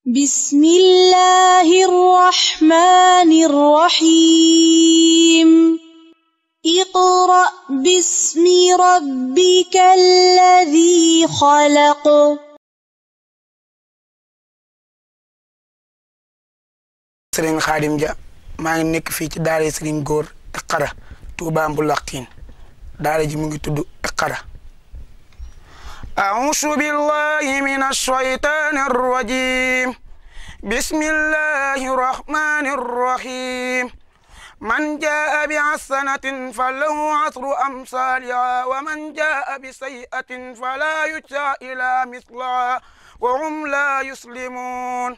بسم الله الرحمن الرحيم اقرأ باسم ربك الذي خلق Serigne Khadim Dia maa ngi nekk fii ci daara Serigne Góor Iqra Touba Mbulaqin daara ji mu ngi tudd Iqra أعوذ بالله من الشيطان الرجيم بسم الله الرحمن الرحيم من جاء بحسنة فله عشر أمثالها ومن جاء بسيئة فلا يجزى إلا مثلها وهم لا يسلمون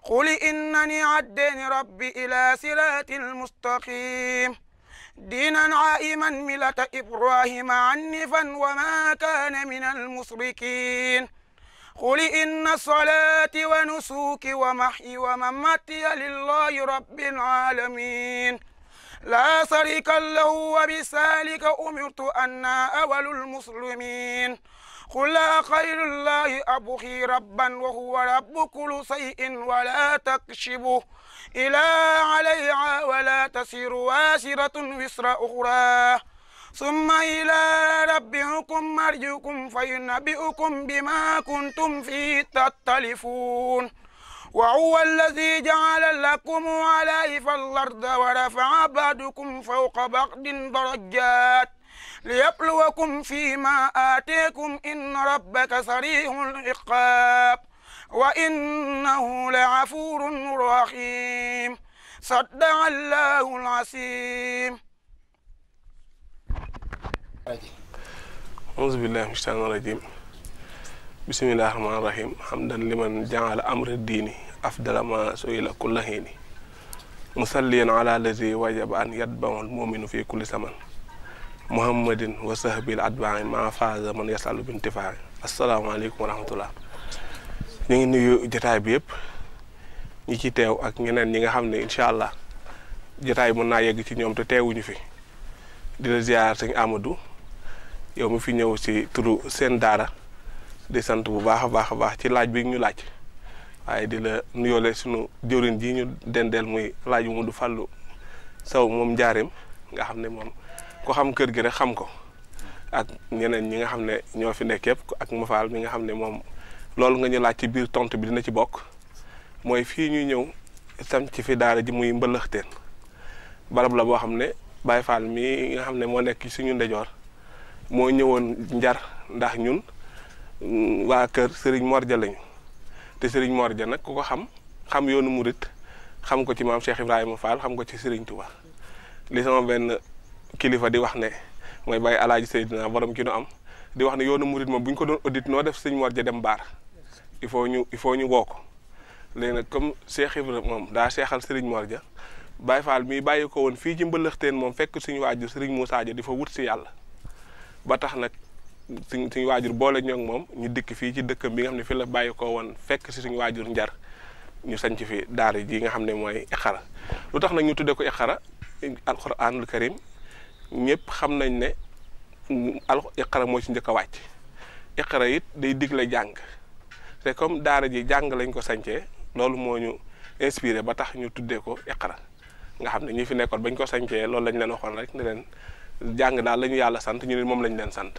قل إنني هداني ربي إلى صراط المستقيم دينا عائما ملة إبراهيم عنفا وما كان من المشركين قل إن صلاتي ونسوكي ومحيي ومماتي لله رب العالمين لا شريك له وبذلك أمرت أنا أول المسلمين قل لا خير الله أبغي ربا وهو رب كل شيء ولا تكشبه إلى عليها ولا تسير واسرة وزر أخرى ثم إلى ربكم مرجعكم فينبئكم بما كنتم فيه تختلفون وهو الذي جعل لكم خلائف الأرض ورفع بعضكم فوق بعض درجات ليبلوكم فيما آتيكم إن ربك سريع العقاب وإنه لغفور رحيم صدق الله العظيم أعوذ بالله من الشيطان الرجيم بسم الله الرحمن الرحيم حمدا لمن جعل أمر الدين أفضل ما سئل كل حين مصليا على الذي وجب أن يتبع المؤمن في كل زمان محمد وصحبه الأتباع ما فاز من يسأل بانتفاع السلام عليكم ورحمة الله ñu ngi nuyu jotaay bi yëpp ñi ci teew ak ñeneen ñi nga xam ne incha allah jotaay mën naa yegg ci ñoom te teewuñu fi di la ziar sëñ Amadou yow mi fi ñëw si turu seen daara di sant bu baax a baax ci laaj bi ñu laaj waaye di la nuyoole sunu jëwriñ ji ñu dendeel muy laaj mu du fàllu saw moom njaareem nga xam ne moom ko xam kër gi rek xam ko ak ñeneen ñi nga xam ne ñoo fi nekk yëpp ak mafaal mi nga xam ne moom loolu nga ñu laaj ci biir tontu bi dina ci bokk mooy fii ñuy ñëw sam ci fi daara ji muy mbëlëxteen barab la boo xam ne Baye Fall mi nga xam ne moo nekk suñu ndejoor moo ñëwoon njar ndax ñun waa kër Serigne Mor Dia lañu te Serigne Mor Dia nag ku ko xam yoonu murit xam ko ci maam Cheikh Ibrahima Fall xam ko ci Serigne Touba li sama benn kilifa di wax ne mooy Baye Alaaji Seydina borom ki nu am di wax ne yoonu murit moom bu ñu ko doon audit noo def Serigne Mor Dia dem baar il faut ñu woo ko léegi nag comme Cheikh Ibrahima moom daa seexal Serigne Mor Dia Baye Fall mii bàyyi ko woon fii ci mbëlëxteen moom fekk suñu waajur Serigne Moussa Dia di fa wut si yàlla ba tax nag suñu waajur boole ñoog moom ñu dikk fii ci dëkkam bi nga xam ne fi la bàyyi ko woon fekk si suñu waajur njar ñu sanc fi daara ji nga xam ne mooy Iqra lu tax nag ñu tuddee ko Iqra alquranul karim ñëpp xam nañ ne Iqra moo ci njëkk a wàcc Iqra it day digle jàng te comme daara ji jàng lañ ko sancee loolu moo ñu inspiré ba tax ñu tuddee ko Iqra nga xam ne ñi fi nekkoon bañ ko sancee loolu lañ leen waxoon rek ne leen jàng daal la ñu yàlla sant ñu ne moom lañ leen sant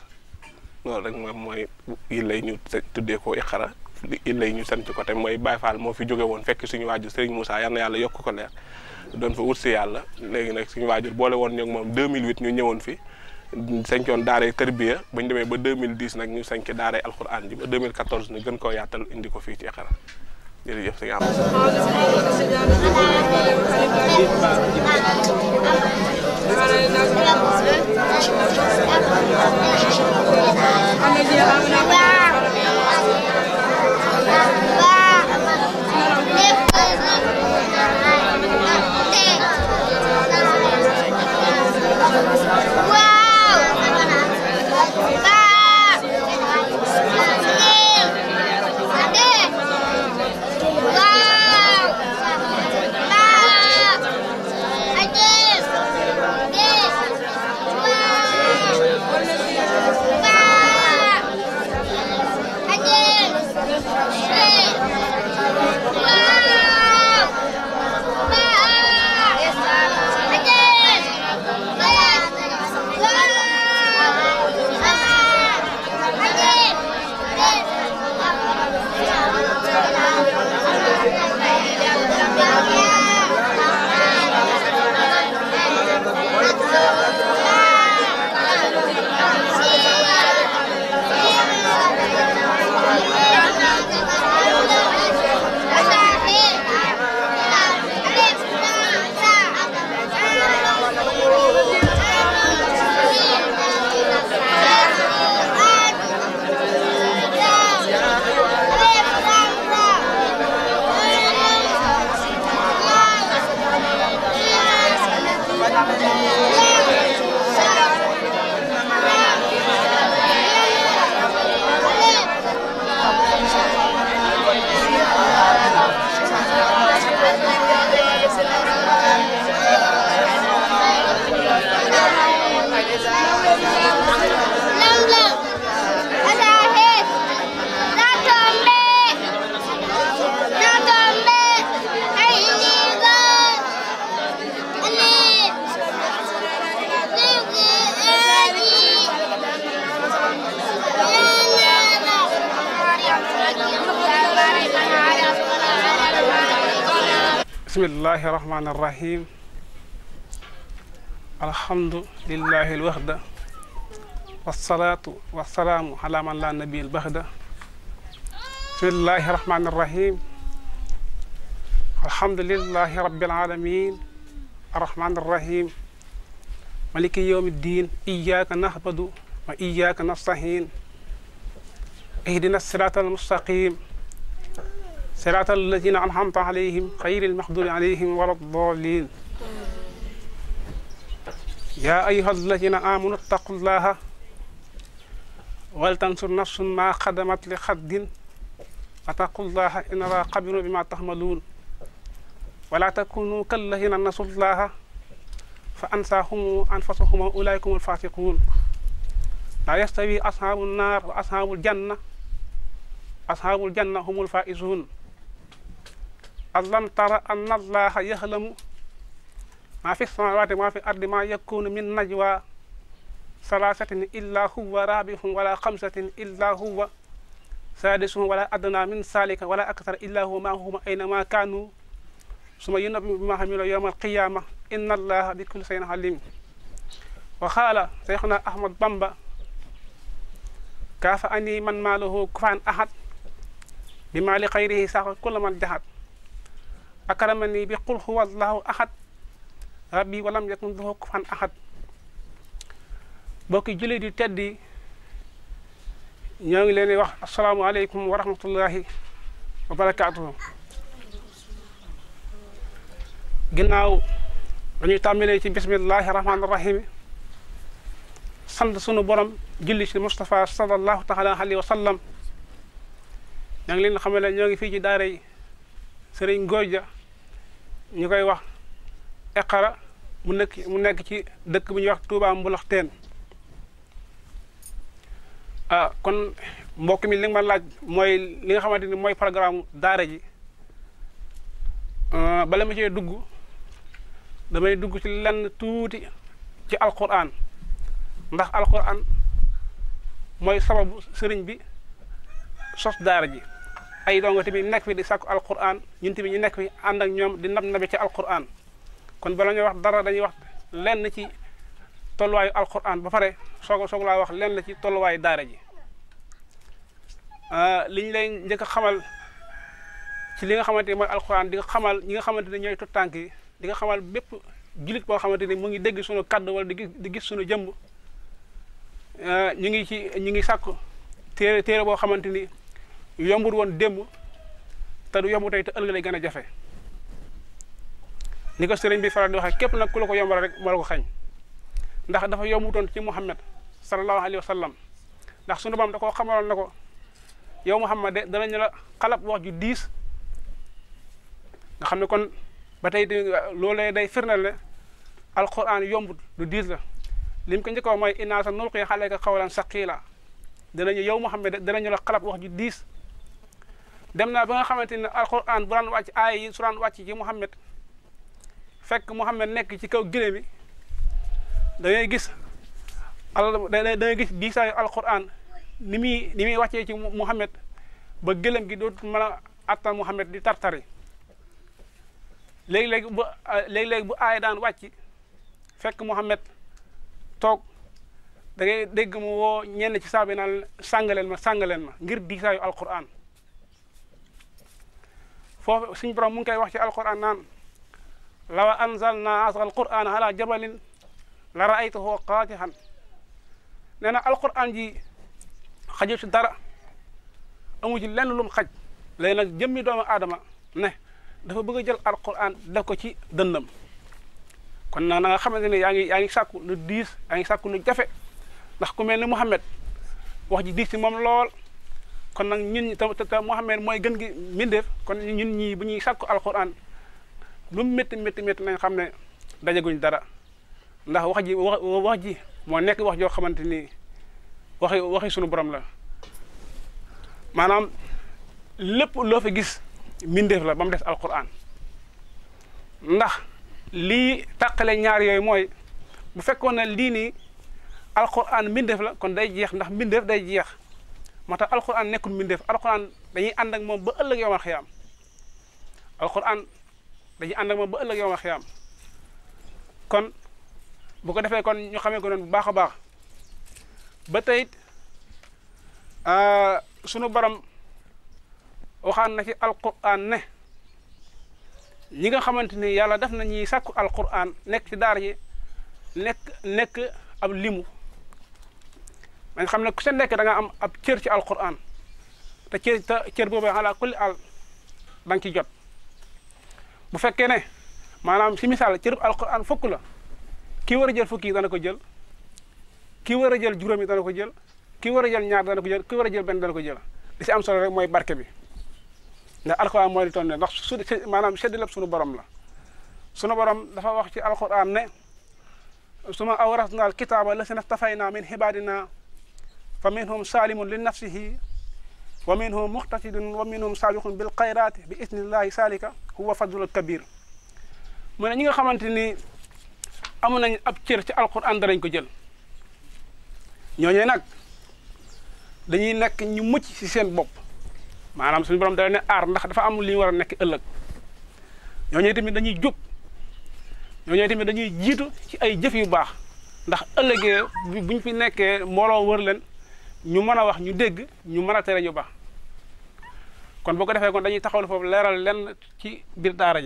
loolu rek moom mooy yi lay ñu tuddee ko Iqra yi lay ñu sant ko te mooy Baye Fall moo fi jóge woon fekk suñu waajur Serigne Moussa yal na yàlla yokk ko leer doon fa wut si yàlla léegi nag suñu waajur boole woon ñoom moom 2008 ñu ñëwoon fi sañcoon daaray tërbiya ba ñu demee ba 2010 nag ñu sañc daaray alxuraan ji ba 2014 ñu gën koo yaatal indi ko fii ci Iqra jërëjëf sëñ am bismillahi rahmani rahim alhamdulillahi alwahda wassalatu wassalamu ala man la nabiy albahda bismillahi rahmani rahim alhamdulillahi rabbil alamin arrahmani rahim maliki yawmi ddin iyyaka na'budu wa iyyaka nasta'in ihdina sirata almustaqim sirata alladhina an'amta alayhim ghayril maghdubi alayhim waladdallin ya ayyuhalladhina amanu ittaqullaha wal tansur nafsun ma qaddamat li ghaddin wattaqullaha inna Allaha khabirun bima ta'malun wala takunu kalladhina nasullaha fa ansahum anfusahum ulaika humul fasiqun la yastawi ashabun nar wa ashabul janna humul faizun alam tara anna Allaha yahlamu ma fi samawati ma fi ardi ma yakunu min najwa salasatin illa huwa rabihum wala khamsatin illa huwa sadisuhum wala adna min salika wala akthar illa huwa ma'ahum aynama kanu summa yunabbi'uhum bima 'amilu yawma al-qiyamah inna Allaha bi kulli shay'in alim wa qala shaykhuna Ahmad Bamba kafa ani man malahu kufan ahad bima li khayrihi saqa kullu man jahad akramani bi qul huwa Allahu ahad rabbi walam yakun lahu kufuwan ahad bokki jullit yu tedd yi ñoo ngi leen di wax assalaamu aleykum wa rahmatullahi wa barakaatuhu ginnaaw dañuy tàmbalee ci bismillahi rahmaani rahim sant sunu borom julli ci Mustafa sallallahu taala alayhi wa sallam ñoo ngi leen di xamal ne ñoo ngi fii ci daara yi Sëriñ Ngooja ñu koy wax Iqra mu nekk ci dëkk bu ñuy wax Touba Mbulaxteen kon mbokk mi li nga ma laaj mooy li nga xamante ni mooy programme daara ji bala ma cee dugg damay dugg ci lenn tuuti ci alquran ndax alquran mooy sababu sëriñ bi sos daara ji ay dongo tamit nekk fi di sàkku alquran ñun tamit ñu nekk fi ànd ak ñoom di nabi ci alquran kon bala ñuy wax dara dañuy wax lenn ci tolluwaayu alquran ba pare soog laa wax lenn ci tolluwaayu daara ji li ñu lay njëkk a xamal ci li nga xamante ni mooy alquran di nga xamal ñi nga xamante ne ñooy tuttànk yi di nga xamal bépp jullit boo xamante ni mu ngi dégg sunu kaddu wala di gis sunu jëmb ñu ngi sàkku téere boo xamante ni yombul woon démb te du yomb tey te ëllëg lay gën a jafe ni ko sëriñ bi faral di waxee képp nag ku la ko yombal rek moo la ko xañ ndax dafa yombutoon ci Muhammad sallallahu alayhi wa sallam ndax sunu bam da koo xamaloon na ko yow Muhammad de danañu la xalab wax ju diis nga xam ne kon ba tey loolee day firndeel ne alquran yombut du diis la lim ko njëkk a wax mooy innaa sanulqii alayka qawlan saqiila danañu yow Muhammad de danañu la xalab wax ju diis dem naa ba nga xamante ne alquran bu daan wàcc aay yi su daan wàcc ci Muhammad fekk Muhammad nekk ci kaw gëléem bi da ngay gis diisaayu alquran ni muy wàccee ci Muhammad ba gëléem gi dootul mën a attan Muhammad di tartari léegi-léegi bu aay daan wàcc fekk Muhammad toog da ngay dégg mu woo ñenn ci saabi naan sàngaleen ma ngir diisaayu alquran foofu suñu borom mu ngi koy wax ci alquran naan law anzalna haazal alquran ala jabalin la ra'aytahu qaati'an nee na alquran ji xaju ci dara amu ci lenn lum xaj léegi nag jëmmi doomu aadama ne dafa bëgg a jël alquran def ko ci dënnam kon nag na nga xamante ne yaa ngi sàkku lu diis yaa ngi sàkku lu jafe ndax ku mel ni Muhammad wax ji diis ci moom lool kon nag ñun te Muhammad mooy gën gi mbindeef kon ñun ñii bu ñuy sàkku alquran lu métti nañ xam ne dajaguñ dara ndax wax ji moo nekk wax joo xamante ni waxi sunu borom la maanaam lépp loo fi gis mbindeef la ba mu des alquran ndax lii tàqale ñaar yooyu mooy bu fekkoon ne lii nii alquran mbindeef la kon day jeex ndax mbindeef day jeex moo tax alquran nekkul mbindeef alquran dañuy ànd ak moom ba ëllëg yawmal xiyaam alquran dañuy ànd ak moom ba ëllëg yow ma xiyaam kon bu ko defee kon ñu xamee ko noonu bu baax a baax ba tey it sunu borom waxaan na ci alquran ne ñi nga xamante ni yàlla def na ñuy sàkku alquran nekk ci daara ji nekk ab limu dañ xam ne ku sa nekk da nga am ab cër ci alquran te cër boobu ala kulli al da nga ci jot bu fekkee ne maanaam si misaal cërub alquran fukk la kii war a jël fukki yi dana ko jël kii war a jël juróom yi dana ko jël kii war a jël ñaar dana ko jël kii war a jël benn dana ko jël li si am solo rek mooy barke bi ndax alquran mooy li toon ne ndax maanaam sedd lépp sunu borom la sunu borom dafa wax ci alquran ne suma awrasna al kitaaba lasina stafayna min ibadina fa minhum salimun li nafsihi wa minhum muxtasidun wa minhum sabiqun bil xayraati bi isnillahi salika huwa fadlul kabir mu ne ñi nga xamante ni amu nañ ab cër ci alquran danañ ko jël ñooñee nag dañuy nekk ñu mucc ci seen bopp maanaam suñu borom da leen aar ndax dafa am li ñu war a nekk ëllëg ñooñee tamit dañuy jub ñooñee tamit dañuy jiitu ci ay jëf yu baax ndax ëllëgee buñ fi nekkee mbooloo wër leen ñu mën a wax ñu dégg ñu mën a tere ñu baax kon boo ko defee kon dañuy taxawal foofu leeral lenn ci biir daara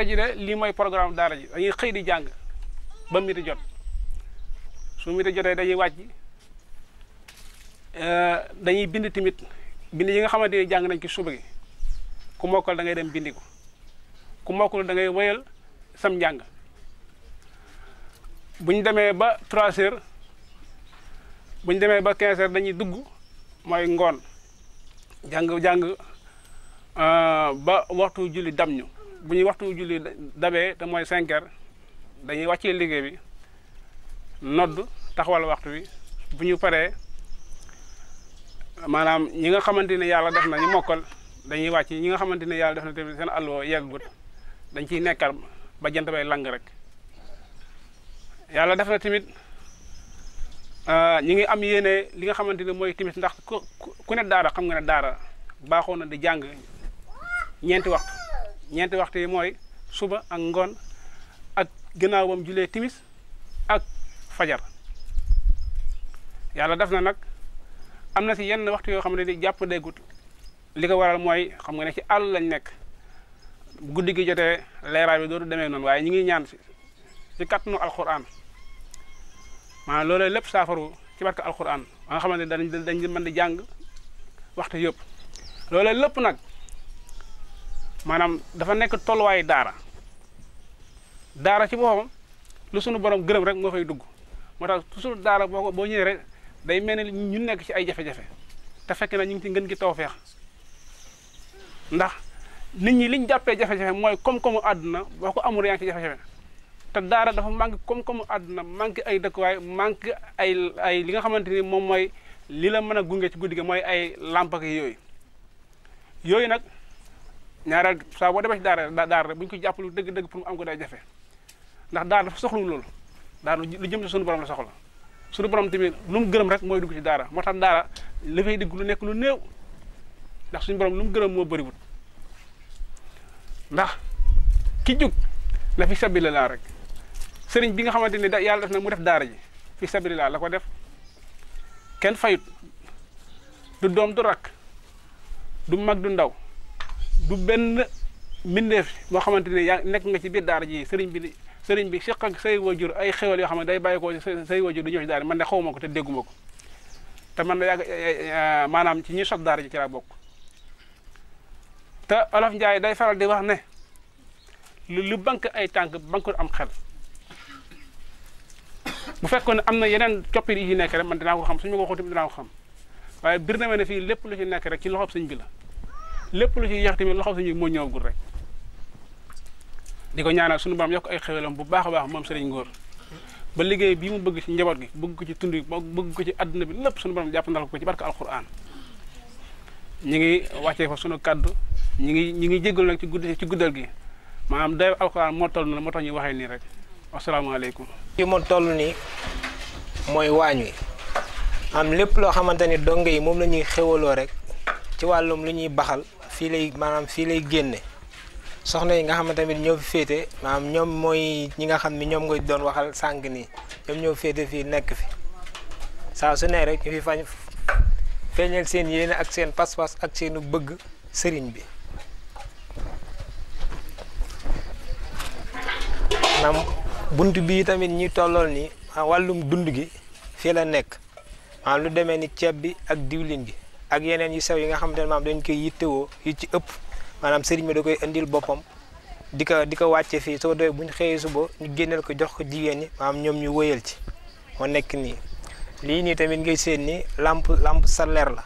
ji de lii mooy programme daara ji dañuy xëy di jàng ba midi jot su midi jotee dañuy wàcc dañuy bind tamit bind yi nga xamante ni jàng nañ ci suba gi ku mokkal da ngay dem bindi ko ku mokkul da ngay wéyal sam njàng bu ñu demee ba 3 heures bu ñu demee ba 15 heures dañuy dugg mooy ngoon jàng ba waxtu julli dam ñu bu ñuy waxtu julli dabee te mooy 5 heures dañuy wàccee liggéey bi nodd taxawal waxtu wi bu ñu paree maanaam ñi nga xamante ne yàlla def na ñu mokkal dañuy wàcc ñi nga xamante ne yàlla def na tamit seen àlloo yeggut dañ ciy nekkal ba jant bay lang rek yàlla def na tamit ñi ngi am yéene li nga xamante ne mooy tamit ndax ku ne daara xam nga ne daara baaxoo na di jàng ñeenti waxtu yi mooy suba ak ngoon ak gannaaw bam julee timis ak fajar yàlla def na nag am na si yenn waxtu yoo xam ne di jàpp déggut li ko waral mooy xam nga ne ci àll lañ nekk guddi gi jotee leeraay bi dootu demee noonu waaye ñi ngi ñaan si kàttanu alquran maanaam loolu lépp saafaru ci barke alquran ba nga xamante ne dañ mën di jàng waxtu yëpp loolu lépp nag maanaam dafa nekk tolluwaayu daara ci boppam lu sunu borom gërëm rek moo fay dugg moo tax toujours daara boo ñëwee rek day mel ni ñu nekk ci ay jafe-jafe te fekk na ñu ngi ci ngën gi tawfeex ndax nit ñi liñ jàppee jafe-jafe mooy koom-koomu àdduna boo ko amul yaa ngi ci jafe-jafe te daara dafa manqué koom-koomu àdduna manqué ay dëkkuwaay manqué ay li nga xamante ni moom mooy li la mën a gunge ci guddi gi mooy ay lamp ak yooyu nag ñaareel saa boo demee ci daara rek bu ñu ko jàppalu dëgg-dëgg pour mu am ko day jafe ndax daara dafa soxlu loolu daara lu jëm ci sunu borom la soxla sunu borom tamit lu mu gërëm rek mooy dugg ci daara moo tax daara li fay dégg lu nekk lu néew ndax suñu borom lu mu gërëm moo bëriwul ndax ki jug na fi sabilillah rek sëriñ bi nga xamante ni yàlla def na mu def daara ji fi sabilillah la ko def kenn fayut du doom du rakk du mag du ndaw du benn mbindeef moo xamante ne yaa nekk nga ci biir daara ji sëriñ bi seq ak say wajur ay xewal yoo xam ne day bàyyi ko say wajur du ñëw ci daara man de xawma ko te dégguma ko te man da yàgg maanaam ci ñi sos daara ji ci laa bokk te Olof Njaay day faral di wax ne lu banque ay tànk banque am xel bu fekkoon ne am na yeneen coppir yi ci nekk rek man dinaa ko xam suñu ma ko waxee dinaa ko xam waaye bir na ma ne fii lépp lu ci nekk rek ci loxob sëñ bi la lépp lu ci yeex tamit loxob sëñ bi moo ñëwagul rek di ko ñaanal suñu borom yokk ay xewalam bu baax a baax moom Serigne Ngor ba liggéey bii mu bëgg ci njaboot gi bëgg ko ci tund yi bëgg ko ci àdduna bi lépp suñu borom jàppandal ko ci barke alquran ñi ngi wàccee fa sunu kaddu ñi ngi jégalu nag ci guddal gi maanaam day alquran moo toll na moo tax ñuy waxee nii rek asalaamaaleykum. fi mu toll nii mooy waañ wi am lépp loo xamante ni donge yi moom la ñuy xewaloo rek ci wàllum lu ñuy baxal fii lay génne soxna yi nga xam ne tamit ñoo fi féete maanaam ñoom mooy ñi nga xam ne ñoom nga doon waxal sànq nii ñoom ñoo féete fii nekk fi saa su ne rek ñu fi fañ feeñal seen yéene ak seen pas-pas ak seenu bëgg sëriñ bi maanaam bunt bii tamit ñi tollool nii wàllum dund gi fii la nekk maanaam lu demee ni ceeb bi ak diwlin gi ak yeneen yu sew yi nga xamante ne maanaam dañ koy yittewoo yu ci ëpp maanaam sëriñ bi da koy indil boppam di ko wàcce fii soo doy buñ xëyee suba ñu génneel ko jox ko jigéen ñi maanaam ñoom ñu wëyal ci moo nekk nii lii nii tamit ngay seen ni lampe solaire la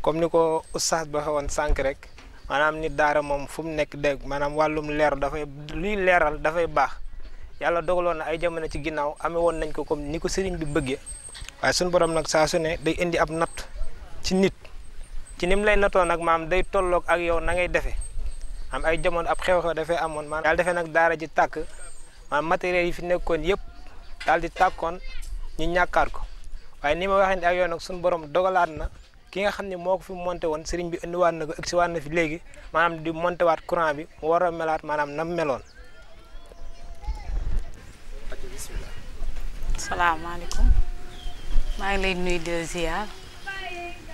comme ni ko oustaz ba xawoon sànq rek maanaam ni daara moom fu mu nekk dégg maanaam wàllum leer dafay luy leeral dafay baax yàlla dogaloon na ay jamono ci ginnaaw amee woon nañ ko comme ni ko sëriñ bi bëggee waaye suñu borom nag saa su ne day indi ab natt ci nit ci ni mu lay nattoon nag maam day tolloog ak yow na ngay defee am ay jamono ab xew-xew dafay amoon maanaam yàlla defee nag daara ji tàkk maanaam matériel yi fi nekkoon yëpp daal di tàkkoon ñu ñàkkaat ko waaye ni ma waxee ak yow nag suñu borom dogalaat na ki nga xam ne moo ko fi monté woon sëriñ bi indiwaat na ko egsiwaat na fi léegi maanaam di monté waat courant bi mu war a melaat maanaam nam meloon. salaamaaleykum maa ngi lay nuyu di ziar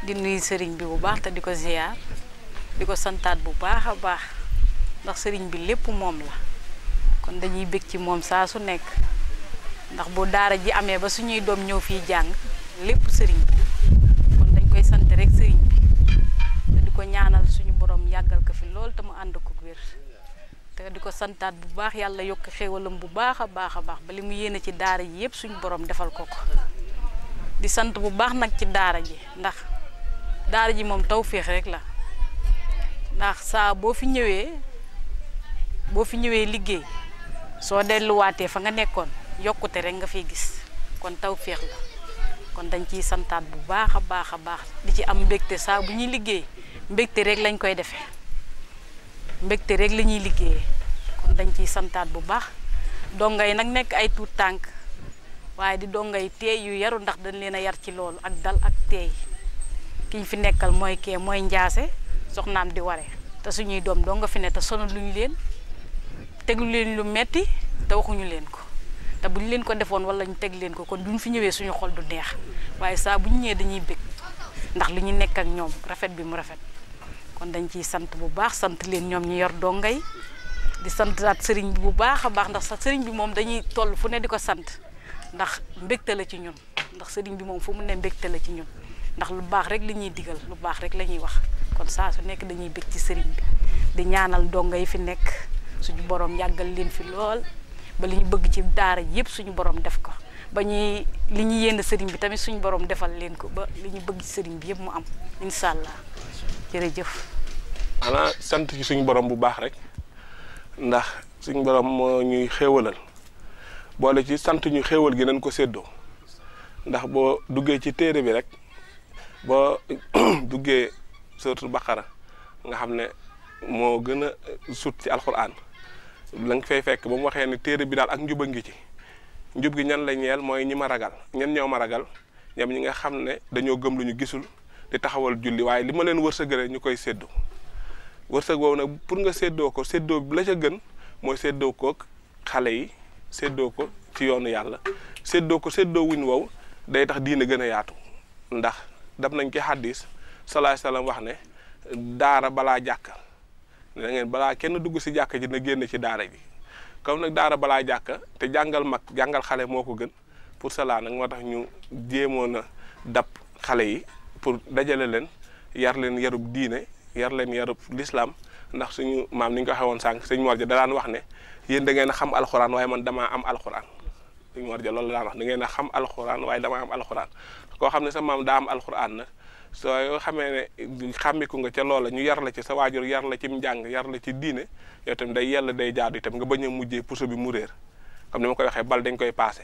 di nuyu sëriñ bi bu baax te di ko ziar di ko santaat bu baax a baax ndax sëriñ bi lépp moom la kon dañuy bég ci moom saa su nekk ndax bu daara ji amee ba suñuy doom ñëw fii jàng lépp sëriñ bi kon dañ koy sant rek sëriñ bi te di ko ñaanal suñu borom yàggal ko fi lool te mu ànd ko wér te di ko santaat bu baax yàlla yokk xéewalam bu baax a baax ba li mu yéene ci daara ji yëpp suñu borom defal ko ko di sant bu baax nag ci daara ji ndax daara ji moom tawféex rek la ndax saa boo fi ñëwee liggéey soo delluwaatee fa nga nekkoon yokkute rek nga fiy gis kon tawféex la kon dañ ciy santaat bu baax a baax di ci am mbégte saa bu ñuy liggéey mbégte rek lañ koy defee mbégte rek la ñuy liggéeyee kon dañ ciy santaat bu baax dongay nag nekk ay tuut tànk waaye di dongay teey yu yaru ndax dañ leen a yar ci loolu ak dal ak teey ki ñu fi nekkal mooy njaase soxnaam di ware te suñuy doom doo nga fi ne te sonal luñu leen teglu leen lu metti te waxuñu leen ko te buñ leen ko defoon wala ñu teg leen ko kon duñ fi ñëwee suñu xol du neex waaye saa bu ñu ñëwee dañuy bég ndax li ñu nekk ak ñoom rafet bi mu rafet kon dañ ciy sant bu baax sant leen ñoom ñu yor dongay di santaat sëriñ bi bu baax a baax ndax sax sëriñ bi moom dañuy toll fu ne di ko sant ndax mbégte la ci ñun ndax sëriñ bi moom fu mu ne mbégte la ci ñun ndax lu baax rek li ñuy digal lu baax rek la ñuy wax kon saa su nekk dañuy bég ci sëriñ bi di ñaanal donga yi fi nekk suñu borom yàggal leen fi lool ba li ñu bëgg ci daara yëpp suñu borom def ko ba li ñu yénd sëriñ bi tamit suñu borom defal leen ko ba li ñu bëgg ci sëriñ bi yëpp mu am incha allah jërëjëf. ana sant ci suñu borom bu baax rek ndax suñu borom moo ñuy xéewalal boole ci sant ñu xéewal gi nañ ko séddoo ndax boo duggee ci téere bi rek boo duggee suratul baqara nga xam ne moo gën a sut ci alxuraan la nga fay fekk ba mu waxee ne téere bi daal ak njuba ngi ci njub gi ñan la ñeel mooy ñi ma ragal ñan ñoo ma ragal ñoom ñi nga xam ne dañoo gëm lu ñu gisul di taxawal julli waaye li ma leen wërsëgale ñu koy séddoo wërsëg woowu nag pour nga séddoo ko séddoo la ca gën mooy séddoo ko xale yi séddoo ko ci yoonu yàlla séddoo ko séddoo wuñ wow day tax diine gën a yaatu ndax daf nañ ci xaddis salaay salaam wax ne daara balaa jàkka da ngeen balaa kenn dugg si jàkka ji na génn ci daara ji comme nag daara balaa jàkka te jàngal mag jàngal xale moo ko gën pour cela nag moo tax ñu jéemoon a dab xale yi pour dajale leen yar leen yarub diine yar leen yarub l'islam ndax suñu maam ni ñu ko waxee woon sànq sëñ Mor ja da daan wax ne yéen da ngeen a xam alxuraan waaye man damaa am alxuraan sëñ Mor ja loolu la daan wax da ngeen a xam alxuraan waaye damaa am alxuraan koo xam ne sa maam daa am alxuraan nag soo yoo xamee ne xàmmiku nga ca loola ñu yar la ci sa waajur yar la ci njàng yar la ci diine yow tamit day yàlla day jaadu itam nga bañ a mujjee puso bi mu réer comme ni ma koy waxee bal dañ koy paase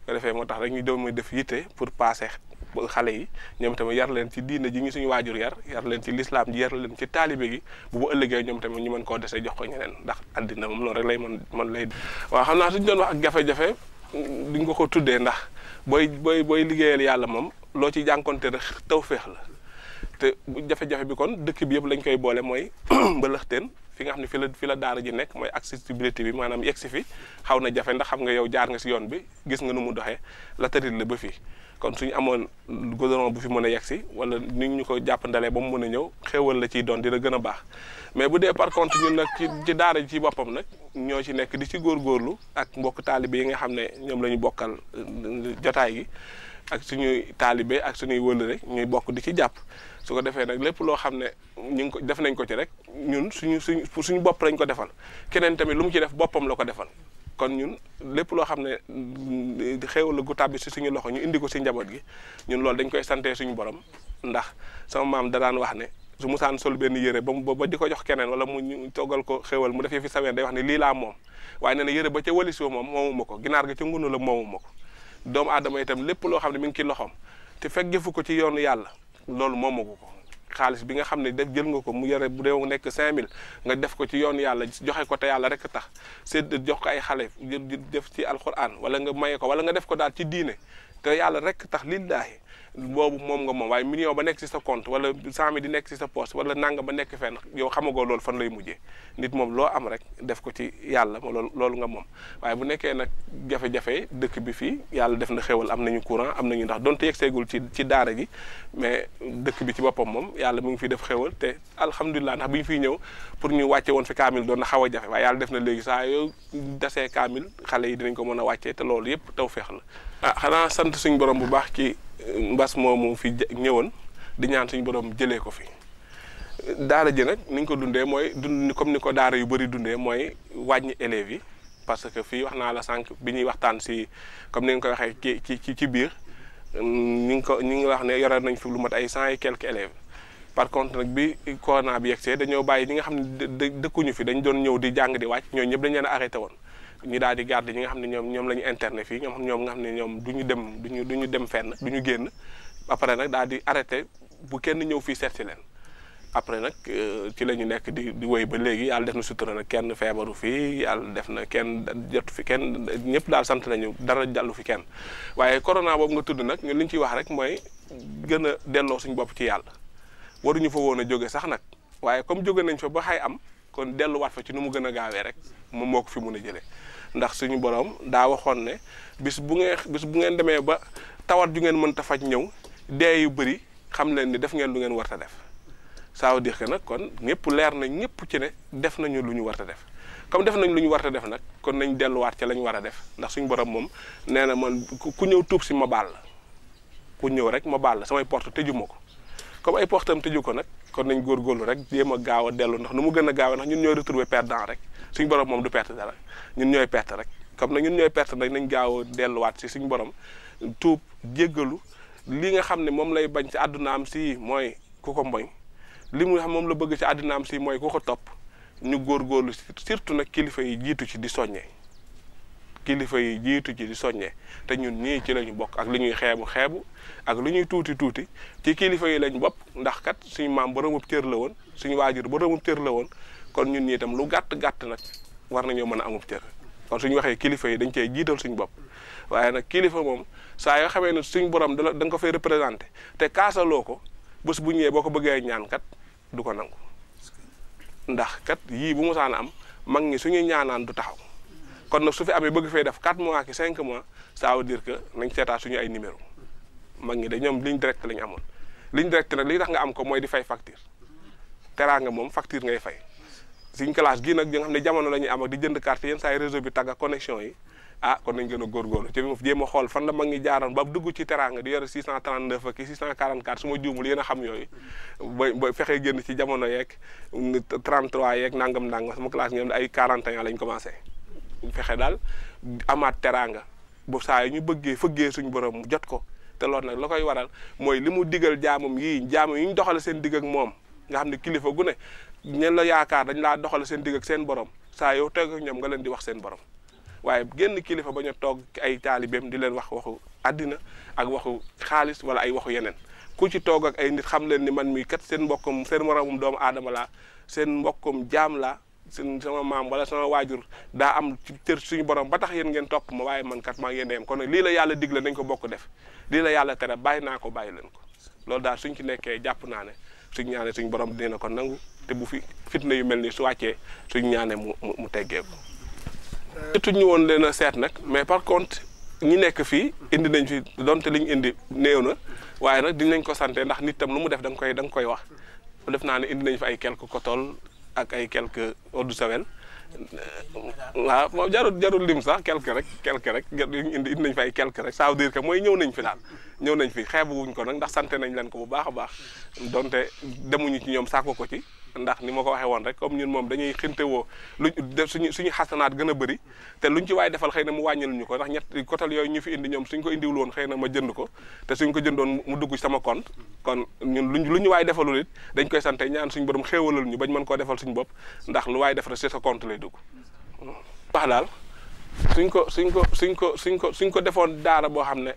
ko defee moo tax rek ñu doon def yitte pour paase xale yi ñoom tamit yar leen ci diine ji ñu suñu waajur yar leen ci lislaam ji yar leen ci taalibe gi bu ëllëgee ñoom tamit ñu mën koo desee jox ko ñeneen ndax àddina moom loolu rek lay mën lay waaw xam naa suñu doon wax ak jafe-jafe duñ ko tuddee ndax booy liggéeyal yàlla moom loo ci jànkonte rek tawféex la te jafe-jafe bi kon dëkk bi yëpp lañ koy boole mooy Mbëlëxteen fi nga xam ne fi la daara ji nekk mooy accessibilité bi maanaam yegg si fi xaw na jafe ndax xam nga yow jaar nga si yoon bi gis nga nu mu doxee la tërit la ba fii kon suñu amoon goudron bu fi mën a yegg si wala ni ñu ko jàppandalee ba mu mën a ñëw xéewal la ciy doon dina gën a baax mais bu dee par contre ñun nag ci daara ji ci boppam nag ñoo ci nekk di ci góorgóorlu ak mbokk taalibe yi nga xam ne ñoom la ñu bokkal jotaay gi ak suñuy taalibe ak suñuy wëllëre ñuy bokk di ci jàpp su ko defee nag lépp loo xam ne ñu ngi ko def nañ ko ci rek ñun suñu bopp lañ ko defal keneen tamit lu mu ci def boppam la ko defal kon ñun lépp loo xam ne xéewal la gu tàbbi si suñu loxo ñu indi ko si njaboot gi ñun loolu dañ koy santee suñu borom ndax sama maam da daan wax ne su musaan sol benn yére ba di ko jox keneen wala mu toggal ko xéewal mu defee fi saween day wax ne lii laa moom waaye nee na yére ba ca walisoo moom moomuma ko ginaar ga ca ngunu la moomuma ko doomu aadama itam lépp loo xam ne mi ngi ci loxoom te fekk jëfu ko ci yoonu yàlla loolu moomagu ko xaalis bi nga xam ne def jël nga ko mu yore bu dee nekk 5000 nga def ko ci yoonu yàlla joxe ko te yàlla rek tax sédd jox ko ay xale def ci alquran wala nga maye ko wala nga def ko daal ci diine te yàlla rek tax lillaahi boobu moom nga moom waaye million ba nekk ci sa compte wala 100 000 di nekk ci sa poste wala nanga ba nekk fenn yow xamagoo loolu fan lay mujjee nit moom loo am rek def ko ci yàlla loolu nga moom waaye bu nekkee nag jafe-jafe dëkk bi fii yàlla def na xéwal am nañu courant am nañu ndax donte yegg seegul ci daara ji mais dëkk bi ci boppam moom yàlla mu ngi fiy def xéwal te alhamdulilah ndax bi ñu fiy ñëw pour ñu wàcce woon fi kaamil doon na xaw a jafe waaye yàlla def na léegi saa yow dasee kaamil xale yi dinañ ko mën a wàccee te loolu yëpp tawfeex la xanaa sant suñu borom bu baax ci mbas moomu fi ñëwoon di ñaan suñu borom jëlee ko fi daara ji nag ni ñu ko dundee mooy dund comme ni ko daara yu bëri dundee mooy wàññi élèves yi parce que fii wax naa la sànq bi ñuy waxtaan si comme ni nga ko waxee ci biir ñu ngi wax ne yore nañ fi lu mat ay 100 et quelques élèves par contre nag bi corona bi yegsee dañoo bàyyi ñi nga xam ne dëkkuñu fi dañ doon ñëw di jàng di wàcc ñooñu ñëpp dañ leen a arrêté woon ñu daal di garder ñi nga xam ne ñoom la ñu interné fii ñoom nga xam ne ñoom duñu dem fenn duñu génn après nag daal di arrêté bu kenn ñëw fii seet si leen après nag ci la ñu nekk di wéy ba léegi yàlla def na sutura nag kenn feebaru fii yàlla def na kenn jotu fi kenn ñëpp daal sant nañu dara jàllu fi kenn waaye corona boobu nga tudd nag ñun li ñu ciy wax rek mooy gën a delloo suñu bopp ci yàlla waruñu fa woon a jóge sax nag waaye comme jóge nañ fa ba xay am kon delluwaat fa ci nu mu gën a gaawee rek moom moo ko fi mun a jëlee ndax suñu borom daa waxoon ne bis bu ngeen demee ba tawat ju ngeen mënta faj ñëw dee yu bëri xam leen ni def ngeen lu ngeen warta def ça veut dire que nag kon ñëpp leer na ñëpp ci ne def nañu lu ñu warta def comme def nañ lu ñu warta def nag kon nañ delluwaat ca la ñu war a def ndax suñu borom moom nee na man ku ñëw tuub si ma baal la ku ñëw rek ma baal la samay porte tëju ma ko comme ay portam tëju ko nag kon nañ góorgóorlu rek jéem a gaaw a dellu ndax nu mu gën a gaaw ndax ñun ñooy retrouver perdant rek suñu borom moom du perte dara ñun ñooy perte rek comme nag ñun ñooy perte nag nañ gaaw a delluwaat si suñu borom tuub jéggalu li nga xam ne moom lay bañ ci àddunaam si mooy ku ko mboñ li mu xam moom la bëgg ci àddunaam si mooy ku ko topp ñu góorgóorlu surtout nag kilifa yi jiitu ci di soññee te ñun ñii ci lañu bokk ak li ñuy xeebu ak lu ñuy tuuti ci kilifa yi lañ bopp ndax kat suñu maam boromub cër la woon suñu waajur boromub cër la woon kon ñun ñii itam lu gàtt nag war nañoo mën a amub cër kon suñu waxee kilifa yi dañ cee jiital suñu bopp waaye nag kilifa moom saa yoo xamee ne suñu borom da nga ko fay représenté te kaasaloo ko bés bu ñëwee boo ko bëggee ñaan kat du ko nangu ndax kat yii bu mosaan am mag ñi suñuy ñaanaan du taxaw kon nag su fi amee bëgg fee def 4 mois ki 5 mois ça veut dire que nañ seetaat suñu ay numéro mag ñi de ñoom ligne directe lañu amoon ligne directe nag li tax nga am ko mooy di fay facture teraanga moom facture ngay fay suñ classe gii nag nga xam ne jamono la ñuy am ak di jënd carte yenn saa yi réseau bi tàgg ak connexion yi kon nañ gën a góorgóorlu ci jéem a xool fan la mag ñi jaaroon ba dugg ci teraanga di yore 639 ak 644 su ma juumul yéen a xam yooyu ba fexee génn ci jamono yeeg 33 yeeg nangam sama classe ñoom ay 41 lañ commencé fexe daal amaat teraanga bu saa yi ñu fëggee suñu borom jot ko te loolu nag la koy waral mooy li mu digal jaamam yi ñu doxale seen digg ak moom nga xam ne kilifa gu ne ñeen la yaakaar dañ laa doxale seen digg ak seen borom saa yow teg ak ñoom nga leen di wax seen borom waaye génn kilifa bañ a toog ay taalibeem di leen wax waxu àddina ak waxu xaalis wala ay waxu yeneen ku ci toog ak ay nit xam leen ni man mii kat seen mbokkum seen moromum doomu aadama laa seen mbokkum jaam laa sama maam wala sama waajur daa am ci cër suñu borom ba tax yéen ngeen topp ma waaye man kat maa ngi yéen kon nag lii la yàlla digle nañ ko bokk def lii la yàlla tere bàyyi naa ko bàyyi leen ko loolu daal suñ ci nekkee jàpp naa ne suñ ñaanee suñ borom dina ko nangu te bu fi fitna yu mel ni su wàccee suñ ñaanee mu teggeeku. surtout ñu woon leen a seet nag mais par contre ñi nekk fii indi nañ fi donte liñ indi néew na waaye nag dinañ ko sante ndax nit tam lu mu def da nga koy wax def naa ne indi nañ fi ay quelques coton ak ay quelques eau de Javel waaw moom jarul lim sax quelque rek indi nañ fi ay quelque rek ça veut dire que mooy ñëw nañ fi daal ñëw nañ fi xeebuwuñ ko nag ndax sant nañ leen ko bu baax a baax donte demuñu ci ñoom saako ko ci ndax ni ma ko waxee woon rek comme ñun moom dañuy xintewoo luñ def suñu xasanaat gën a bëri te luñ ci waay defal xëy na mu wàññil ñu ko ndax ñett kotal yooyu ñu fi indi ñoom suñ ko indiwul woon xëy na ma jënd ko te suñ ko jëndoon mu dugg ci sama compte kon ñun lu ñu waay defalul it dañ koy sante ñaan suñu borom xéewalal ñu bañ mën koo defal suñu bopp ndax lu waay def rek ci sa compte lay dugg wax daal suñ ko defoon daara boo xam ne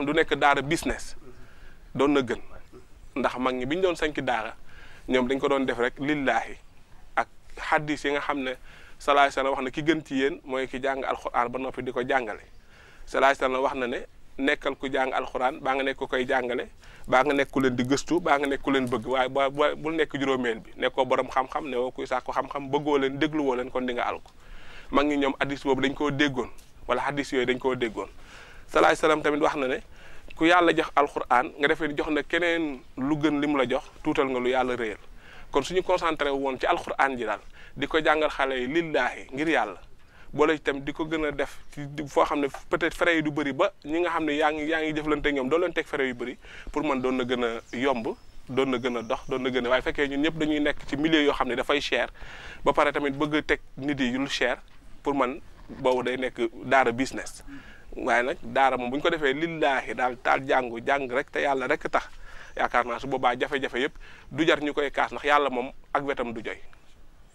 du nekk daara business doon na gën ndax mag ñi bi ñu doon sañc daara ñoom dañ ko doon def rek lillaahi ak xaddis yi nga xam ne salaay sana wax na ki gën ci yéen mooy ki jàng alxuraan ba noppi di ko jàngale salaay sana wax na ne nekkal ku jàng alxuraan baa nga nekk ku koy jàngale baa nga nekk ku leen di gëstu baa nga nekk ku leen bëgg waaye bul nekk juróomeel bi nekkoo borom xam-xam ne woo kuy sàkku xam-xam bëggoo leen dégluwoo leen kon di nga alko mag ñi ñoom addis boobu dañ koo déggoon wala xaddis yooyu dañ koo déggoon salaay salaam tamit wax na ne ku yàlla jox alxuraan nga defee jox na keneen lu gën li mu la jox tuutal nga lu yàlla réyal kon suñu concentré woon ci alxuraan ji daal di ko jàngal xale yi lillaahi ngir yàlla boole itam di ko gën a def ci foo xam ne peut-être frais yi du bëri ba ñi nga xam ne yaa ngi jëflante ñoom doo leen teg frais yu bëri pour man doon na gën a yomb doon na gën a dox doon na gën a waaye fekkee ñun ñëpp dañuy nekk ci milieu yoo xam ne dafay cher ba pare tamit bëgg a teg nit yi lu cher pour man boobu day nekk daara business waaye nag daara moom bu ñu ko defee lillaahi daal taal jàng rek te yàlla rek tax yaakaar naa su boobaa jafe-jafe yëpp du jar ñu koy kaas ndax yàlla moom ak wetam du joy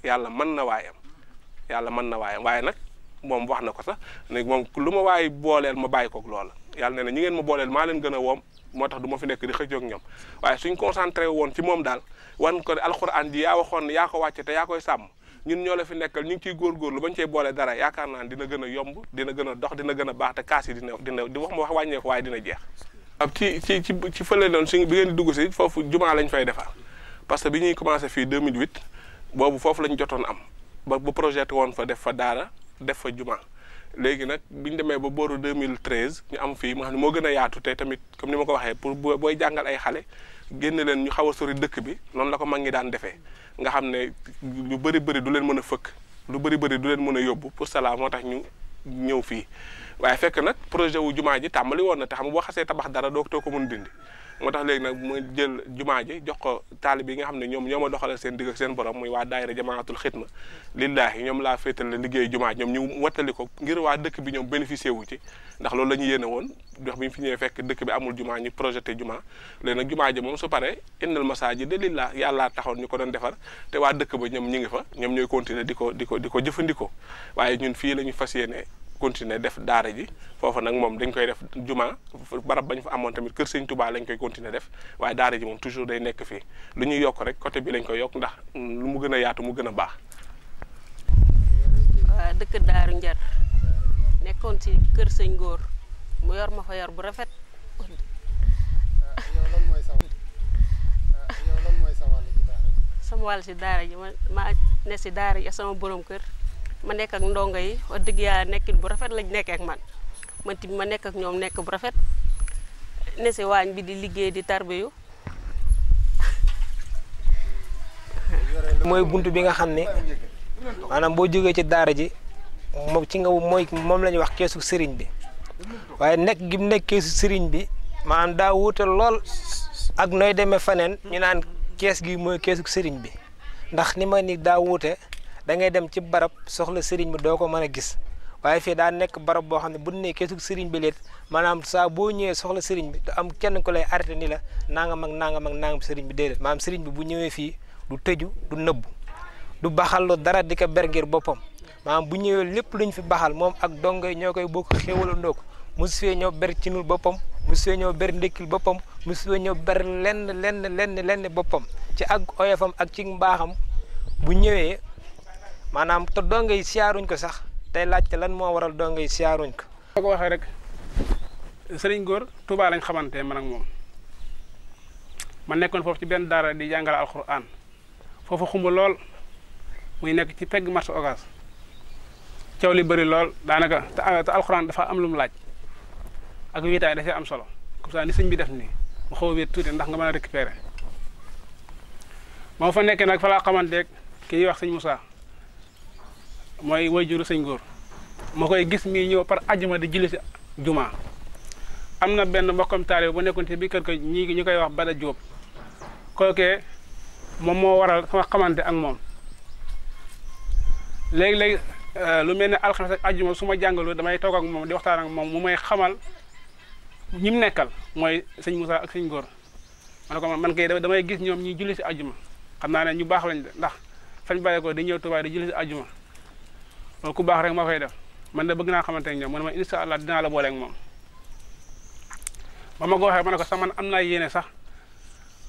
yàlla mën na waayam waaye nag moom wax na ko sax ne moom lu ma waay booleel ma bàyyi koog loola yàlla nee na ñi ngeen ma booleel maa leen gën a woom moo tax du ma fi nekk di xëccoog ñoom waaye suñ concentré woon ci moom daal wan ko alxuraan ji yaa waxoon ne yaa ko wàcce te yaa koy sàmm ñun ñoo la fi nekkal ñu ngi ciy góorgóorlu bañ cee boole dara yaakaar naa dina gën a yomb dina gën a dox dina gën a baax te kaas yi dina di wax ma wax wàññeeku waaye dina jeex. ab ci fële noonu suñ bi ngeen di dugg si foofu jumaa lañ fay defar parce que bi ñuy commencé fii 2008 boobu foofu lañ jotoon am ba projet woon fa def fa daara def fa jumaa léegi nag bi ñu demee ba booru 2013 ñu am fii ma xam ne moo gën a yaatu te tamit comme ni ma ko waxee pour booy jàngal ay xale génn leen ñu xaw a sori dëkk bi noonu la ko mag ñi daan defee nga xam ne lu bëri du leen mën a fëkk lu bëri du leen mën a yóbbu pour cela moo tax ñu ñëw fii waaye fekk nag projet wu jumaa ji tàmbali woon na te xam nga boo xasee tabax dara doo ko mën dindi moo tax léegi nag ma jël jumaa ji jox ko taalib yi nga xam ne ñoom ñoo ma doxalal seen digg ak seen borom muy waa daayira jamaatul xidma lillaahi ñoom laa féetal la liggéey jumaa ñoom ñu wattali ko ngir waa dëkk bi ñoom bénéficié wu ci ndax loolu la ñu yéene woon ndax bi ñu fi ñëwee fekk dëkk bi amul jumaa ñu projeté jumaa léegi nag jumaa ji moom su paree innal masaajida lillah yàllaa taxoon ñu ko doon defar te waa dëkk ba ñoom ñi ngi fa ñoom ñooy continuer di ko jëfandikoo waaye ñun fii la ñu fas yéene continuer def daara ji foofu nag moom dañ koy def juma barab bañ fa amoon tamit kër Sëñ Tuubaa lañ koy continuer def waaye daara ji moom toujours day nekk fii lu ñuy yokk rek côté bi lañ koy yokk ndax lu mu gën a yaatu mu gën a baax. waa dëkk Daaru Njar nekkoon ci kër Sëñ Góor mu yor ma fa yor bu rafet. yow lan mooy sa wàll ci daara ji. sama wàll ci daara ji ma ne si daara ji sama borom kër. ma nekk ak ndongo yi wax dëgg yàlla nekkin bu rafet lañ nekkee ak man tamit ma nekk ak ñoom nekk bu rafet ne si waañ bi di liggéey di tarbiyu mooy buntu bi nga xam ne maanaam boo jógee ci daara ji moom la ñuy wax keesu sëriñ bi waaye nekk gi mu nekk keesu sëriñ bi maanaam daa wuute lool ak nooy demee faneen ñu naan kees gi mooy keesu sëriñ bi ndax ni ma ni daa wuute da ngay dem ci barab soxla sëriñ bi doo ko mën a gis waaye fii daa nekk barab boo xam ne bu ne keesu sëriñ bi leet maanaam saa boo ñëwee soxla sëriñ bi du am kenn ku lay arrêté ni la nangam sëriñ bi déedéet maanaam sëriñ bi bu ñëwee fii du tëju du nëbbu du baxal dara di ko ber ngir boppam maanaam bu ñëwee lépp luñ fi baxal moom ak dongo yi ñoo koy bokk xéwalandoo ko mosu fee ñëw ber cinul boppam mosu fee ñëw ber ndékkil boppam mosu fee ñëw ber lenn boppam ci ak oyofam ak ci mbaaxam bu ñëwee maanaam te dongo yi siyaaruñ ko sax tey laajte lan moo waral dongo yi siyaaruñ ko. boo ko waxee rek Sëriñ Góor Touba lañ xamante man ak moom ma nekkoon foofu ci benn daara di jàngale alquran foofu xumb lool muy nekk ci pegg marché Ocass coow li bëri lool daanaka te alquran dafa am lu mu laaj ak wéetaay dafay am solo comme ça ni sëñ bi def nii mu xaw a wéet tuuti ndax nga mën a récupérer moo fa nekkee nag fa laa xamanteeg ki ñuy wax sëñ Moussa mooy wayjuru sëñ góor moo koy gis mii ñëw par ajjuma di julli si juma am na benn mbokkam taalibe bu nekkoon ci biir kër ko ñi ñu koy wax Bada Diop kookee moom moo waral sama xamante ak moom léegi-léegi lu mel ne alxames ak ajjuma su ma jàngalu damay toog ak moom di waxtaan ak moom mu may xamal ñi mu nekkal mooy sëñ Moussa ak sëñ góor ma ne ko man kay damay gis ñoom ñuy julli si ajjuma xam naa ne ñu baax lañ de ndax fañ bàyyi ko di ñëw Tuubaa di julli si ajjuma loolu ku baax rek moo koy def man de bëgg naa xamante ak ñoom mu ne ma incha allah dinaa la booleeg moom ba ma ko waxee ma ne ko sax man am naa yéene sax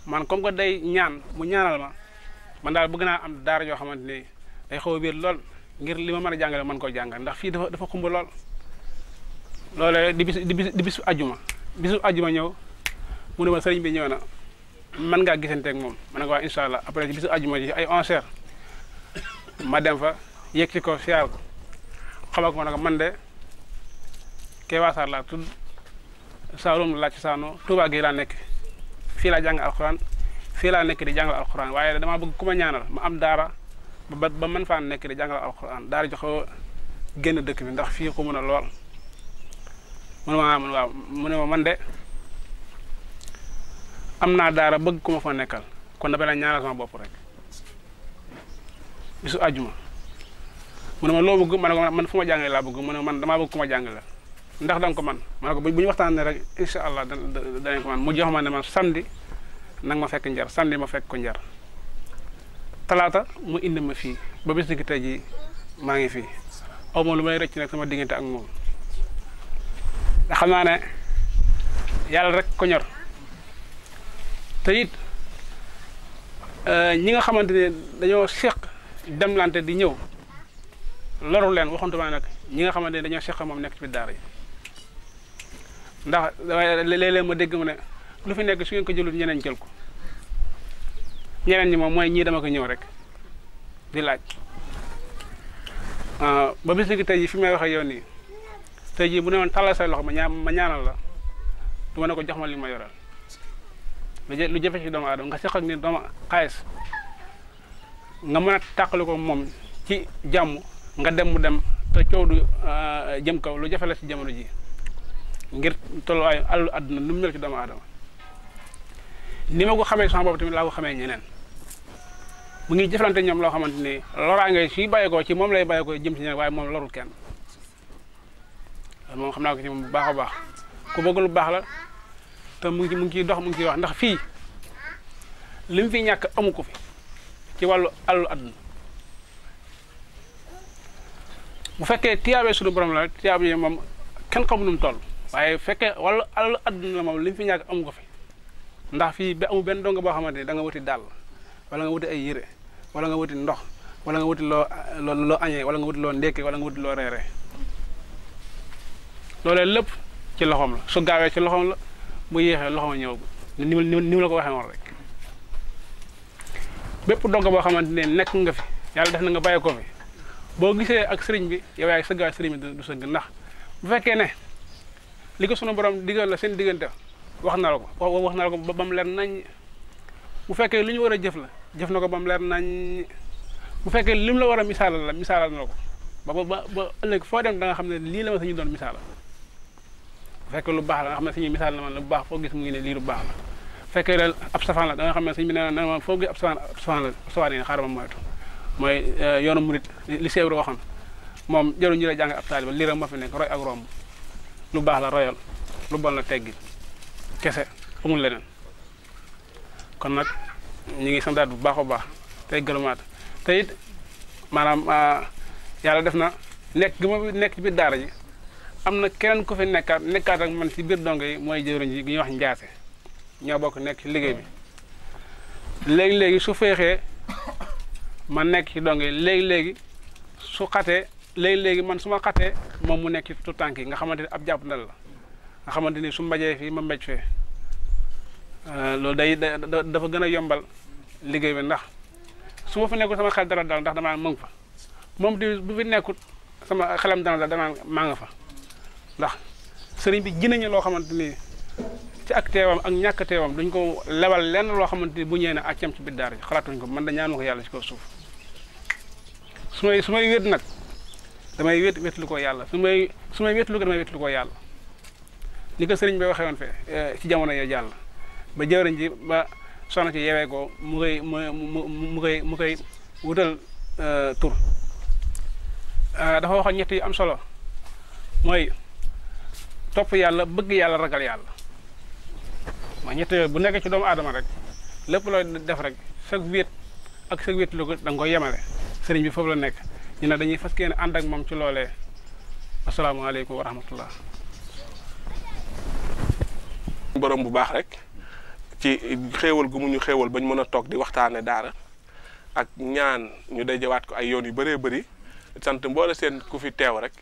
man comme que day ñaan mu ñaanal ma man daal bëgg naa am daara joo xamante ni day xaw a biir lool ngir li ma mën a jàngale mën koo jàngal ndax fii dafa xumb lool loolee di bisu ajjuma ñëw mu ne ma sëriñ bi ñëw na mën ngaa gisanteeg moom ma ne ko waa incha allah après ci bisu ajjuma ji ay 11h ma dem fa yegg ci ko siyaar ko xamal ko ma ne ko man de Kéba Sarr laa tudd Saalum laa ci saano Touba gi laa nekk fii laa jàng alxuraan fii laa nekk di jàngal alxuraan waaye damaa bëgg ku ma ñaanal ma am daara ba man faa nekk di jàngal alxuraan daara joxo génn dëkk bi ndax fii ko mën a lool mu ne ma waaw mu ne ma man de am naa daara bëgg ku ma fa nekkal kon dafay la ñaanal sama bopp rek bisu àjjuma mu ne ma loo bëgg ma ne ko man fu ma jàngale laa bëgg mu ne man damaa bëgg ku ma jàngale ndax danga ko man ma ne ko bu ñu waxtaanee rek incha allah danañ ko man mu jox ma ne man samedi nag ma fekk njar samedi ma fekk ko njar talaata mu indi ma fii ba bis ni tey jii maa ngi fii aw ma lu may rëcc nag sama diggante ak moom ndax xam naa ne yàlla rek ko ñor te it ñi nga xamante ne dañoo seq demlante di ñëw loru leen waxantuma nag ñi nga xamante ne dañoo seq moom nekk ci biir daara yi ndax léeg-léeg ma dégg mu ne lu fi nekk su ngeen ko jëlut ñeneen jël ko ñeneen ñi moom mooy ñii dama ko ñëw rek di laaj ba bis ni tey jii fi may wax ak yow nii tey jii bu ne woon tàllal say loxo ma ñaanal la du ma ne ko jox ma li ma yoral lu jafe ci doomu aadama nga seq ak ni doomu xaalis nga mën a tàqali ko moom ci jàmm nga dem mu dem te coow du jëm kaw lu jafe la ci jamono ji ngir tolluwaayu àllu àdduna nu mu mel ci doomu aadama ni ma ko xamee sama bopp tamit laa ko xamee ñeneen mu ngi jëflante ñoom loo xamante ni loraange suy bàyyeekoo ci moom lay bàyyeekoo jëm ci ñeneen waaye moom lorul kenn moom xam naa ko ci moom bu baax a baax ku bëgg lu baax la te mu ngi ciy dox mu ngi ciy wax ndax fii li mu fi ñàkk amu ko fi ci wàllu àllu àdduna bu fekkee tiyaabee suñu borom la tiyaab yi moom kenn xamu nu mu toll waaye bu fekkee wàllu àllu àdduna la moom li mu fi ñàkk amu ko fi ndax fii ba amu benn donga boo xamante ni da nga wuti dàll wala nga wuti ay yére wala nga wuti ndox wala nga wuti loo añee wala nga wuti loo ndékkee wala nga wuti loo reeree loolee lépp ci loxoom la su gaawee ci loxoom la bu yéexee loxoom ñëw ni mu la ko waxee woon rek bépp donga boo xamante ne nekk nga fi yàlla def na nga bàyyi ko fi boo gisee ak sëriñ bi yow yaay sëggaay sëriñ bi du sëgg ndax bu fekkee ne li ko sunu borom digal la seen diggante wax na la ko ba mu leer nañ bu fekkee lu ñu war a jëf la jëf na ko ba mu leer nañ bu fekkee lim la war a misaalal la misaalal na ko ba ëllëg foo dem da nga xam ne lii la ma sañu doon misaalal bu fekkee lu baax la nga xam ne suñuy misaal la man lu baax foo gis mu ngi ne lii lu baax la bu fekkee daal ab safaan la da nga xam ne suñu bi nee na ma foo gis ab safaan yi xaaral ma moytu mooy yoonu murit li Seydou waxoon moom jarul ñu la jàng ab taaliba lii rek ma fi nekk roy ak romb lu baax la royal lu bon la teggi kese amul leneen kon nag ñu ngi santaat bu baax a baax tey gërëmaat te it maanaam yàlla def na nekk gi ma nekk ci biir daara ji am na keneen ku fi nekkaat ak man ci biir dongo yi mooy jëwriñ ji gi ñuy wax njaase ñoo bokk nekk ci liggéey bi léegi-léegi su feexee ma nekk ci dongo yi léegi-léegi su xatee léegi-léegi man su ma xatee moom mu nekk ci tout tànk yi nga xamante ni ab jàpp ndal la nga xamante ni su mbajee fii ma mbéj fee loolu dafa gën a yombal liggéey bi ndax su ma fa nekkul sama xel dara dal ndax damaa mu ngi fa moom tamit bu fi nekkut sama xelam dana dal danaa maa nga fa ndax sëriñ bi ji nañu loo xamante ni ci ak teewam ak ñàkk teewam duñ ko lebal lenn loo xamante ni bu ñëwee ne accam ci biir daara ji xalaatuñ ko man da ñaanu ko yàlla ci kaw suuf su may wét nag damay wétlu ko yàlla su may wétlu ko damay wétlu ko yàlla ni ko sëriñ bi waxee woon fee ci jamono yooyu jàll ba jëwriñ ji ba soxna ci yeewee ko mu koy wutal tur dafa waxoon ñett yu am solo mooy topp yàlla bëgg yàlla ragal yàlla mooy ñett yooyu bu nekkee ci doomu aadama rek lépp looy def rek sag wéet ak sag wéet lu ko da nga koy yemale sëriñ bi foofu la nekk ñu ne dañuy fas yéene ànd ak moom ci loolee asalaamaaleykum wa rahmatullah borom bu baax rek ci xéewal gu mu ñu xéewal bañ mën a toog di waxtaane daara ak ñaan ñu dajawaat ko ay yoon yu bëree bëri sant mboole seen ku fi teew rek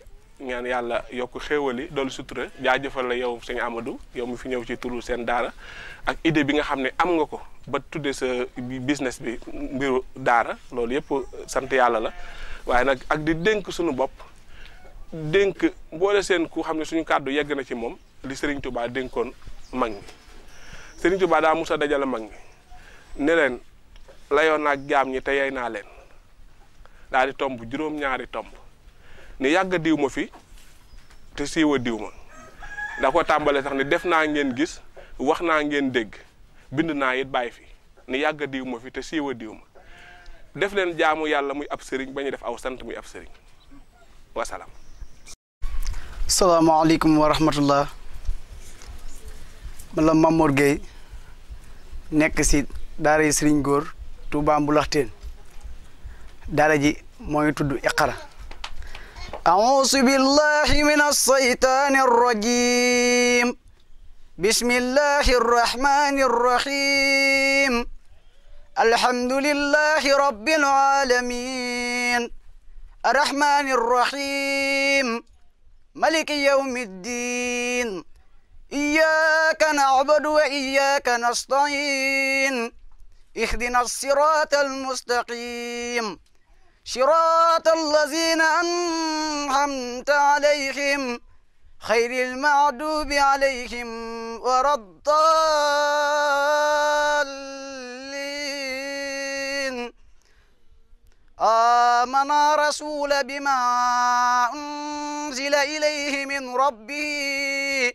ñaan yàlla yokk xéewal yi doolu sutura jaajëfal la yow sëñ Amadou yow mi fi ñëw ci turu seen daara ak idée bi nga xam ne am nga ko ba tuddee sa business bi mbiru daara loolu yëpp sant yàlla la waaye nag ak di dénk suñu bopp dénk mboole seen ku xam ne suñu kàddu yegg na ci moom li Serigne Touba dénkoon mag ñi Serigne Touba daa musa dajale mag ñi ne leen layoon naa jaam ñi te yey naa leen daal di tomb juróom-ñaari tomb ni yàgg diw ma fi te siiwa diw ma da ko tàmbale sax ni def naa ngeen gis wax naa ngeen dégg bind naa it bàyyi fi ni yàgg diw ma fi te siiwa diw ma def leen jaamu yàlla muy ab sëriñ ba ñu def aw sant muy ab sëriñ wasalaam. salaamaaleykum wa rahmatullah man la Mamour Gueye nekk si daara yi Serigne Góor Touba Mbulaxteen daara ji mooy tudd Iqra. أعوذ بالله من الشيطان الرجيم بسم الله الرحمن الرحيم الحمد لله رب العالمين الرحمن الرحيم ملك يوم الدين إياك نعبد وإياك نستعين اهدنا الصراط المستقيم صراط الذين أنعمت عليهم خير المغضوب عليهم ولا الضالين آمن رسول بما أنزل إليه من ربه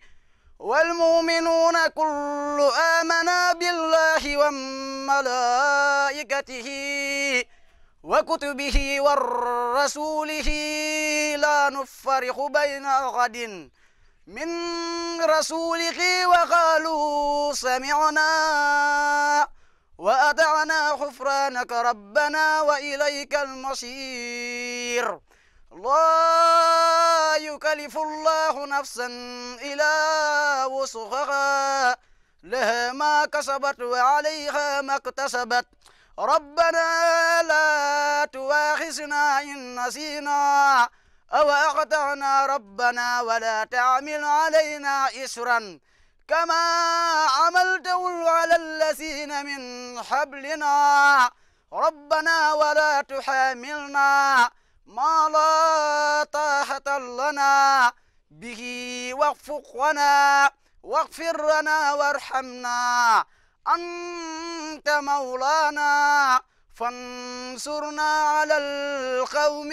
والمؤمنون كل آمن بالله وملائكته وكتبه ورسوله لا نفرق بين أحد من رسوله وقالوا سمعنا وأطعنا غفرانك ربنا وإليك المصير لا يكلف الله نفسا إلا وسعها لها ما كسبت وعليها ما اكتسبت ربنا لا تؤاخذنا إن نسينا أو أخطأنا ربنا ولا تعمل علينا إسرا كما عملته على الذين من حبلنا ربنا ولا تحاملنا ما لا طاقة لنا به واغفر لنا وارحمنا أنت مولانا فانصرنا على القوم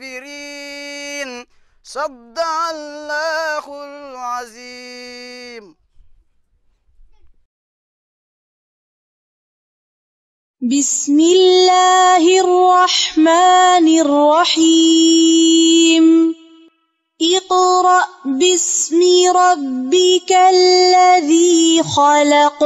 الكافرين صدق الله العظيم. بسم الله الرحمن الرحيم اقرأ باسم ربك الذي خلق